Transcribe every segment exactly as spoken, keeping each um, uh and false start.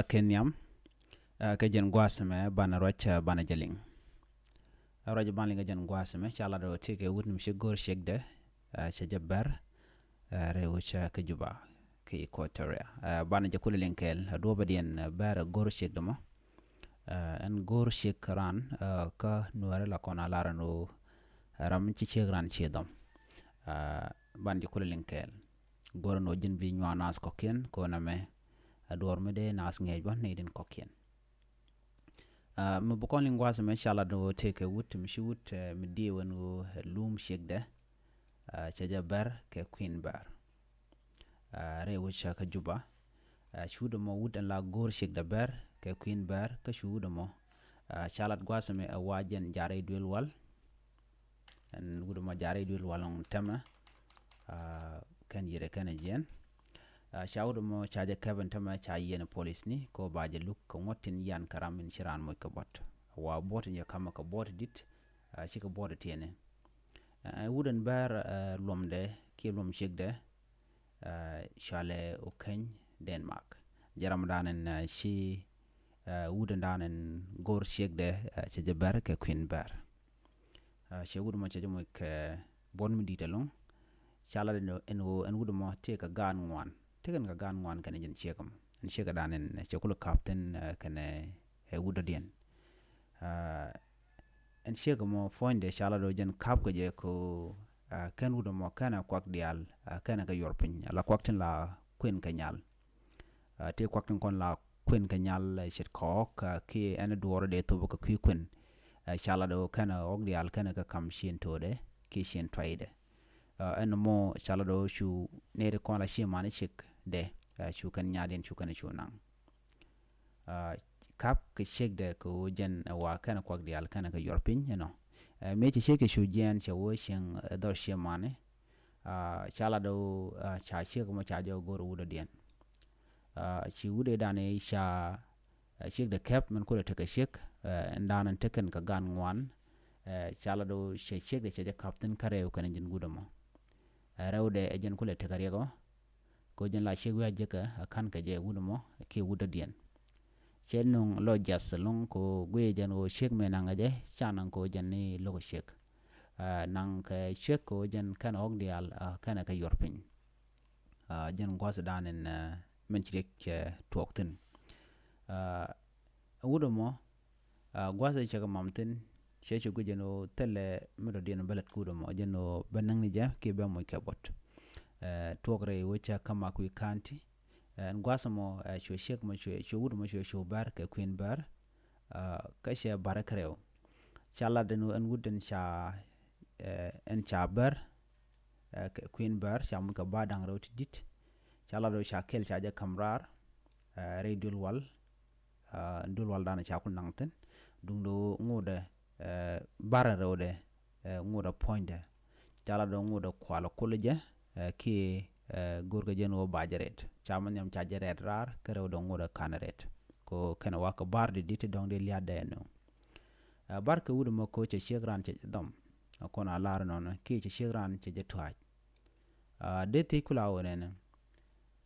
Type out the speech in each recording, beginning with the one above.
Kɛ nhiam, ɛ, kɛ jɛn gua̱a̱th ɛmɛ banɛ ruac, ɛ, banɛ jɛ liŋ. Ɛ, ruac banɛ liŋ kɛ jɛn gua̱a̱th ɛmɛ, ca lat ɣöö tëëkɛ wut mi ci go̱o̱r ciekdɛ, ɛ, cɛ jɛ bɛr, ɛ, rɛy wec, ɛ, kä Juba, kä Equatoria. Ɛ, banɛ jɛ kulɛ liŋ kɛɛl, ɛ, duɔ̱ɔ̱pädiɛn, ɛ, bɛr ɛ go̱o̱r ciekdɛ mɔ. Ɛ, ɛn go̱o̱r ciek ran, ɛ, kä Nuäärä la kɔn a lar ɛn ɣöö, ɛ, ram ci ciek ran ci dhɔm. Ɛ, banɛ jɛ kulɛ liŋ kɛɛl. Go̱o̱r ɛn ɣöö ji̱n bi nyuak naath kɔ̱kiɛn, kɛ ɣöö nɛmɛ, ɛ, duɔ̱ɔ̱r mi dee naath ŋi̱eec bä nɛy din kɔ̱kiɛn. Ɛ, mi bi kɔn liŋ gua̱a̱th ɛmɛ ca lat ɣöö tëëkɛ wut, mi ci wut, ɛ, mi diëëw ɛn ɣöö, ɛ, luum ciekdɛ, ɛ, cɛ jɛ bɛr kɛ kui̱n bɛr. Ɛ, rɛy wec kä Juba, ɛ, ci wut ɛmɔ wut ɛn la go̱o̱r ciekdɛ bɛr kɛ kui̱n bɛr, kä ci wut ɛmɔ, ɛ, ca lat gua̱a̱th ɛmɛ ɛ wa jɛn ja̱ rɛy duël wal. Ɛn wut ɛmɔ ja̱ rɛy duël wal ɛn tämɛ, ɛ, kɛn yiëëdɛ kɛn ɛ jiɛn. Ɛ, ca wut ɛmɔ ca jɛ kɛp ɛn tämɛ ca yiɛn ɛ polisni kɛ ɣöö ba jɛ luk kɛ ŋuɔ̱t tin yian kɛ ram in ci raan moc kɛ buɔ̱t. Wa buɔ̱t in jɛ ka̱mɛ kɛ buɔ̱t di̱t, ɛ, cikɛ buɔ̱t ɛ tiɛni. Ɛ, wut ɛn bɛr, ɛ, luɔmdɛ kiɛ luɔm ciekdɛ, ɛ, cɔalɛ Okeny Denmark. Jɛ ramdan ɛn, ɛ, ci, ɛ, wut ɛn dan ɛn go̱o̱r ciekdɛ, ɛ, cɛ jɛ bɛr kɛ kui̱n bɛr. Ɛ, cɛ wut ɛmɔ cɛ jɛ moc kɛ buɔ̱t mi di̱i̱t ɛlɔ̱ŋ. Ca lat ɛn, ɛn ɣöö ɛn wut ɛmɔ tëëkɛ gaat ŋuan. Tëëkɛ ɛn kɛ gaat ŋuan kɛnɛ jɛn ciek ɛmɔ. Ɛn ciekɛ dan ɛn cɛ kulɛ ka̱p thi̱n, ɛ, kɛnɛ, ɛ, wut dɔ̱diɛn. Ɛ, ɛn ciek ɛmɔ puɔ̱nydɛ ca lat ɣöö jɛn ka̱pkɛ jɛ kɛ ɣöö, ɛ, kɛn wut ɛmɔ kɛnɛ kuak diaal, ɛ, kɛnɛ kɛ yuɔr piny. Ala kuak tin la kuën kɛ nyal. Ɛ, tëë kuak tin kɔn la kuën kɛ nyal, ɛ, ce̱tkɛ ɣɔ̱k, ɛ, kiɛ ɛn duɔɔr dee thop kɛ kui̱ kuën. Ɛ, ca lat ɣöö kɛnɛ ɣɔ̱k diaal kɛnɛ kɛ ka̱m ciëŋ to̱o̱dɛ kiɛ ciëŋ tuaydɛ. Ɛ, ɛn ɛmɔ ca lat ɣöö cu nɛy ti kɔn la ciëŋ mani ciekdɛ, ɛ, cu kɛn nyaatdiɛn cu kɛn cu naŋ. Ɛ, ka̱p kɛ ciekdɛ kɛ ɣöö jɛn ɛ wa kɛnɛ kuak diaal kɛnɛ kɛ yuɔr piny ɛnɔ. Ɛ, mëë ci ciek kɛ cu jiɛɛn cɛ wee cieŋ, ɛ, dhɔr ciëŋ mani. Ɛ, ca lat ɣöö, ɛ, ca ciek mɔ ca jɛ go̱o̱r wut dɔ̱diɛn. Ɛ, ci wut ëëdan ëë ca, ɛ, ciekdɛ kɛp min kulɛ tekɛ ciek, ɛ, ɛn dan ɛn tekɛn kɛ gaat ŋuan. Ɛ, ca lat ɣöö cɛ ciekdɛ cɛ jɛ ka̱p thi̱n kä rɛw kɛnɛ jɛn wut ɛmɔ. Ɛ, rɛwdɛ ɛ jɛn kulɛ tekɛ riɛk ɔ. Kɛ ɣöö jɛn la ciek wi̱i̱ a jiäkä ɛ ka̱n kɛ jɛ wut ɛmɔ kiɛ wut dɔ̱diɛn. Cɛ nöŋ lɔ jiath ɛlɔ̱ŋ kɛ ɣöö guic ɛ jɛn ɣöö ciek mëë naŋ kɛ jɛ ca naŋ kɛ ɣöö jɛn ni lo̱k ɛ ciek. Ɛ, naŋ kɛ ciek kɛ ɣöö jɛn kɛnɛ ɣɔ̱k diaal, ɛ, kɛnɛ kɛ yuɔr piny. Ɛ, jɛn gua̱thdan ɛn, ɛ, min ci riɛk, ɛ, tuɔɔk thi̱n. Ɛ, wut ɛmɔ, ɛ, gua̱th ɛ cɛ kɛ mam thi̱n, cɛ cɛ guic jɛn ɣöö thilɛ mi dɔ̱diɛn bä lät kɛ wut ɛmɔ, jɛn ɣöö bä näŋni jɛ kiɛ bä moc kɛ buɔ̱t. Ɛ, tuɔɔk rɛy wec kä Makuei County. Ɛ, ɛn gua̱th ɛmɔ, ɛ, cuɛ ciek mɔ, cuɛ, cuɛ wut ɛmɔ, cuɛ, cuɛ bär kɛ kui̱n bär. Ɛ, kä cɛ bär kä rɛw. Ca lat ɛn, ɛn wut ɛn ca, ɛ, ɛn ca bär, ɛ, kɛ kui̱n bär, ca moc kɛ bär da̱ŋ rɛw ti di̱t. Ca lat ɣöö ca kɛl ca jɛ ka̱m raar, ɛ, rɛy duël wal. Ɛ, duël waldan ca ku naŋ thi̱n. Duundɛ ɣöö ŋotdɛ, ɛ, bär rɛwdɛ, ɛ, ŋotdɛ puɔ̱nydɛ. Ca lat ɣöö ŋotdɛ kualɛ kulɛ jɛ, ɛ, kiɛ, ɛ, go̱rkɛ jɛn ɣöö ba jɛ rɛt. Ca mi nhiam ca jɛ rɛt raar, kä rɛwdɛ ŋotdɛ ka̱n rɛt. Kɛ ɣöö kɛnɛ wa kɛ bär di̱t ti dɔ̱ŋ dee lia̱tdɛ ɛnɔ. Ɛ, bär kɛ wut ɛmɔ kɛ ɣöö cɛ ciek raan cɛ jɛ dhɔm. Ɛ, kɔn a lar ɛnɔnɔ, kiɛ cɛ ciek raan cɛ jɛ tua̱a̱c. Ɛ, dee thiec kula ɣöö nɛnɛ.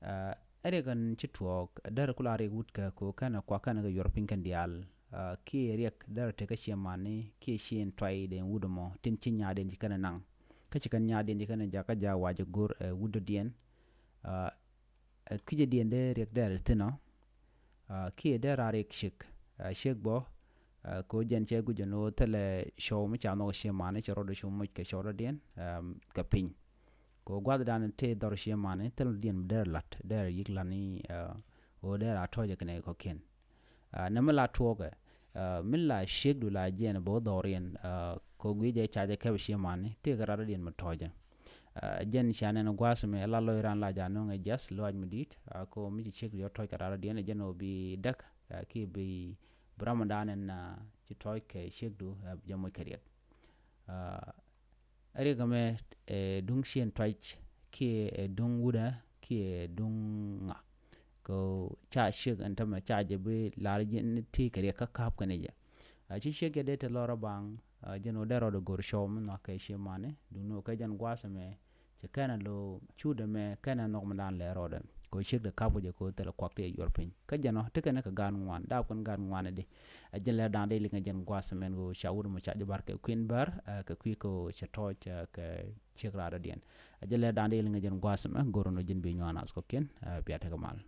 Ɛ, ɛ riɛk ɛn ci tuɔɔk, derɛ kula riɛk wut kɛ kɛ ɣöö kɛnɛ kuak kɛnɛ kɛ yuɔr piny kɛn diaal. Ɛ, kiɛ riɛk derɛ tekä ciɛ mani, kiɛ ciɛ in tuaydɛ ɛn wut ɛmɔ, tin ci nyaatdiɛn ci kɛnɛ naŋ. Kä ci kɛn nyaatdiɛn ci kɛnɛ jakä ja̱ wa jɛ go̱r, ɛ, wut dɔ̱diɛn. Ɛ, ɛ, kui̱cädiɛn dee riɛk derɛ thi̱n ɔ. Ɛ, kiɛ dee raar riɛk ciek. Ɛ, ciek bä, ɛ, kɛ ɣöö jɛn cɛ guic ɛn ɣöö thilɛ cɔw mi ca nhɔk ciɛ mani cɛ rɔɔdɛ cu moc kɛ cɔw dɔ̱diɛn, ɛ, kɛ piny. Kɛ ɣöö gua̱thdan tëë dhɔr ciɛ mani thilɛ dɔ̱diɛn derɛ la̱t, derɛ yi̱k la̱t ni, ɛ, ɣöö derɛ a tɔ̱ɔ̱cɛ kɛnɛ kɔ̱kiɛn. Ɛ, nɛmɛ la tuɔɔkɛ, ɛ, min la ciekdu la jiɛn bä dhɔriɛn, ɛ, kɛ ɣöö guic jɛ ca jɛ kɛpɛ ciɛ mani, tëëkɛ rat dɔ̱diɛn mi tɔ̱ɔ̱cɛ. Ɛ, jɛn cia nɛn gua̱a̱th mi la lɔc raan la ja nöŋɛ jiath lɔaac mi di̱i̱t, ɛ, kɛ ɣöö mi ci ciekdu cɛ tɔ̱ɔ̱c kɛ rat dɔ̱diɛn, ɛ jɛn ɣöö bi däk, ɛ, kiɛ bi, bi ramdan ɛn, ɛ, ci tɔ̱ɔ̱c kɛ ciekdu, ɛ, jɛ moc kɛ riɛk. Ɛ, riɛk ɛmɛ, ɛ, duŋ ciɛn tuac, kiɛ, ɛ, duŋ wutdä, kiɛ duŋ ŋa. Kɛ ɣöö ca ciek ɛn tämɛ ca jɛ bi lar ji̱n ti kɛ riɛk kä ka̱p kɛnɛ jɛ. Ɛ, ci ciek jɛ dee te lɔr ɛ baŋ, ɛ, jɛn ɣöö dee rɔɔdɛ go̱r cɔw mi nhɔakɛ ciɛ mani, duŋni ɣöö kɛ jɛn gua̱a̱th ɛmɛ, cɛ kɛnɛ lo̱ cutdɛ mɛ kɛnɛ nhɔk mi da̱a̱n lɛ rɔɔdɛ. kɛ ɣöö ciekdɛ ka̱pkɛ jɛ kɛ ɣöö thilɛ kuak ti ɛ yuɔr piny. Kä jɛn ɔ tekɛ ni kɛ gaat ŋuan, dap kɛn gaat ŋuan ɛ di. Ɛ jɛn lɛr da̱a̱n dee liŋ ɛ jɛn gua̱a̱th mɛn kɛ ɣöö ca wut mɔ ca jɛ bar kɛ Kui̱n Bär, ɛ, kɛ kui̱ kɛ ɣöö cɛ tɔ̱ɔ̱c, ɛ, kɛ ciek raadɔdiɛn. Ɛ jɛn lɛr da̱a̱n dee liŋ ɛ jɛn gua̱a̱th mɛ, go̱r ɛn ɣöö ji̱n bi nyuan naath kɔ̱kiɛn, ɛ, bia tekɛ mal.